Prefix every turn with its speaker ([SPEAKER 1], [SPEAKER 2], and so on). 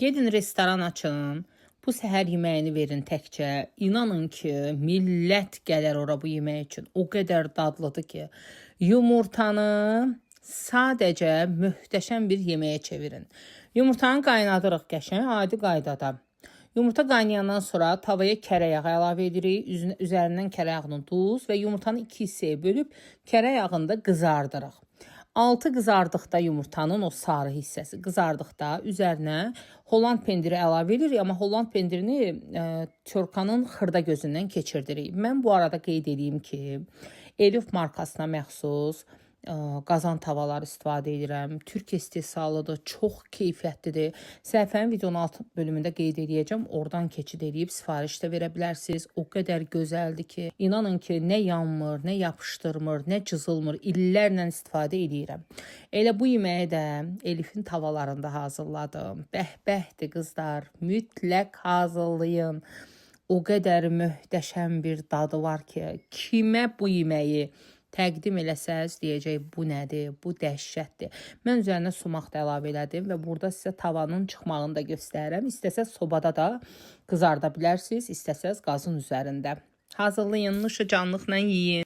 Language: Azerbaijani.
[SPEAKER 1] Gedin restoran açın. Bu səhər yeməyini verin təkcə. İnanın ki, millət gələr ora bu yemək üçün. O qədər dadlıdır ki, yumurtanı sadəcə möhtəşəm bir yeməyə çevirin. Yumurtanı qaynadırıq qəşəng adi qaydada. Yumurta qaynayandan sonra tavaya kərə yağı əlavə edirik. Üzərindən kərə yağını duz və yumurtanı iki hissəyə bölüb kərə yağında qızardırıq. Altı qızardıqda yumurtanın o sarı hissəsi qızardıqda üzərinə Holland pendiri əlavə edirik, amma Holland pendirini tyorkanın xırda gözündən keçirdirik. Mən bu arada qeyd edeyim ki, Elif markasına məxsus qazan tavalar istifadə edirəm. Türk istehsalıdır, çox keyfiyyətlidir. Səhifənin videonun alt bölümündə qeyd edəcəm. Oradan keçid eləyib sifariş də verə bilərsiniz. O qədər gözəldir ki, inanın ki, nə yanmır, nə yapışdırmır, nə cızılmır. İllərlə istifadə eləyirəm. Elə bu yeməyi də Elifin tavalarında hazırladım. Bəh-bəhdir qızlar, mütləq hazırlayın. O qədər möhtəşəm bir dadı var ki, kimə bu yeməyi təqdim eləsəz deyəcək bu nədir, bu dəhşətdir. Mən üzərinə sumaq da əlavə elədim və burada sizə tavanın çıxmağını da göstərirəm. İstəsəz sobada da qızarda bilərsiniz, istəsəz qazın üzərində. Hazırlayın, nuşu canlıqla yeyin.